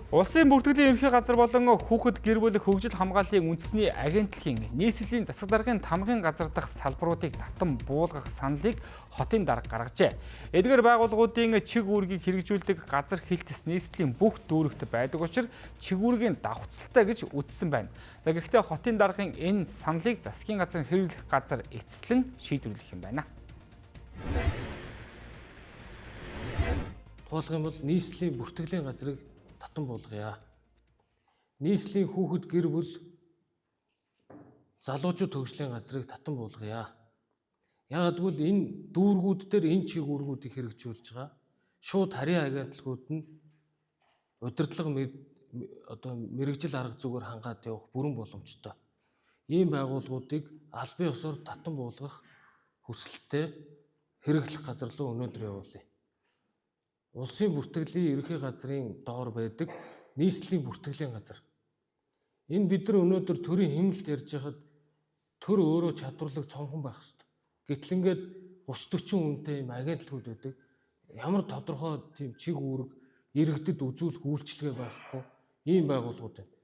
Улсын бүртгэлийн ерөнхий газар болон хүүхэд гэр бүл хөгжил хамгааллын үндэсний агентлагийн нийслэлийн засаг даргын тамгын газар дахь салбаруудыг татан буулгах саналыг хотын дарга гаргажээ. Эдгээр байгууллагуудын чиг үүргийг хэрэгжүүлдэг газар хилтэс нийслэлийн бүх дүүрэгт байдаг учраас чиг үүргийн давхцалтай гэж үзсэн байна. За, гэхдээ хотын даргын энэ саналыг засгийн газрын хэрэглэх газар эцэслэн шийдвэрлэх юм байна. Тухайлах юм бол нийслэлийн бүртгэлийн газрыг татан буулгая. Нийслэлийн хүүхэд гэр бүл залуучууд хөгжлийн газрыг татан буулгая. Яагаад гэвэл энэ дүүргүүд дээр энэ чиг үүргүүдийг хэрэгжүүлж байгаа. Шууд харийн агентлагууд нь удирдлага одоо мэргэжил арга зүгээр хангаад явах бүрэн боломжтой. Ийм байгууллагуудыг албан ёсоор татан буулгах хүсэлтэд хэрэглэх газар руу өнөөдөр явуулъя. Улсын бүртгэлийн ерөнхий газрын доор байдаг нийслэлийн бүртгэлийн газар. Энэ бид нар өнөөдөр төрийн хэмнэлт ярьж байхад төр өөрөө чадварлаг цомхон байх ёстой. Гэтэл ингээд 30 40 хүнтэй юм агентлагууд байдаг. Ямар тодорхой тийм чиг үүрэг иргэдэд үзүүлэх үйлчилгээ байхгүй ийм байгууллагууд байна.